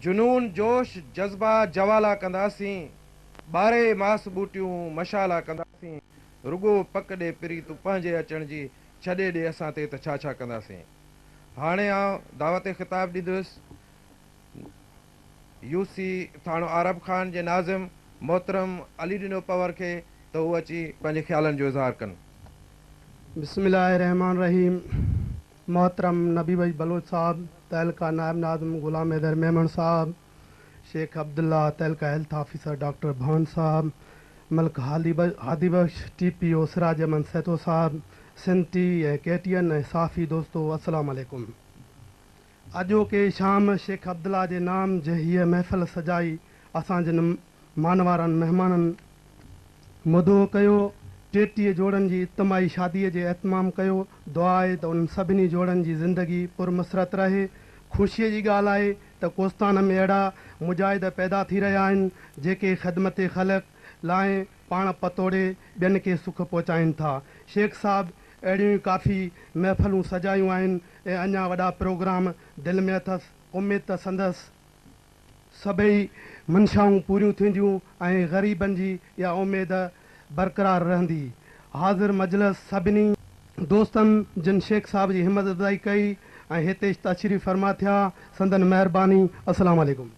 جنون جوش جذبا جوالا ڪنداسين، ٻاري ماس ٻوٽيون مشالا ڪنداسين، رڳو پڪ ڏي پرين تون پنهنجي اچڻ جي، ڇڏي ڏي اسان تي ته ڇا ڇا ڪنداسين. هاڻي آئون دعوت خطاب ڏيندس يو سي ٿاڻو عارب خان جي ناظم محترم علي ڏنو پنهور کي ته هو اچي پنهنجي خيالن جو اظهار ڪن. بسم الله الرحمٰن الرحيم محترم نبي بخش بلوچ صاحب، تعلقه نائب ناظم غلام حيدر ميمڻ صاحب، شيخ عبدالله، تعلقه هيلٿ آفيسر ڊاڪٽر ڀان صاحب، ملڪ هادي بخش، ٽي پي او سراج احمد سهتو صاحب، سنڌ ٽي ۽ ڪي ٽي اين ۽ صحافي دوستو السلام عليڪم. اڄوڪي شام شيخ عبدالله جي نام جي هيء محفل سجائي اسان جن مانوارن مهمانن مدعو ڪيو، 33 جوڙن جي اجتماعي شاديء جي اهتمام ڪيو، دعا آهي ته انهن سڀني جوڙن جي زندگي پرمسرت رهي. خوشيء جي ڳالهه آهي ته ڪوستان ۾ اهڙا مجاهد پيدا ٿي رهيا آهن، جيڪي خدمت خلق لاء پاڻ پتوڙي ٻين کي سک پهچائين ٿا. شيخ صاحب اهڙيون ئي ڪافي محفلون سجايون آهن ۽ اڃا وڏا پروگرام دل ۾ اٿس. اميد ته سندس سڀئي منشائون پوريون ٿينديون ۽ غريبن جي اها اميد برقرار رهندي. حاضر مجلس سڀني دوستن جن شيخ صاحب جي همت افزائي ڪئي ۽ هتي تشريف فرما ٿيا سندن مهرباني. السلام عليڪم.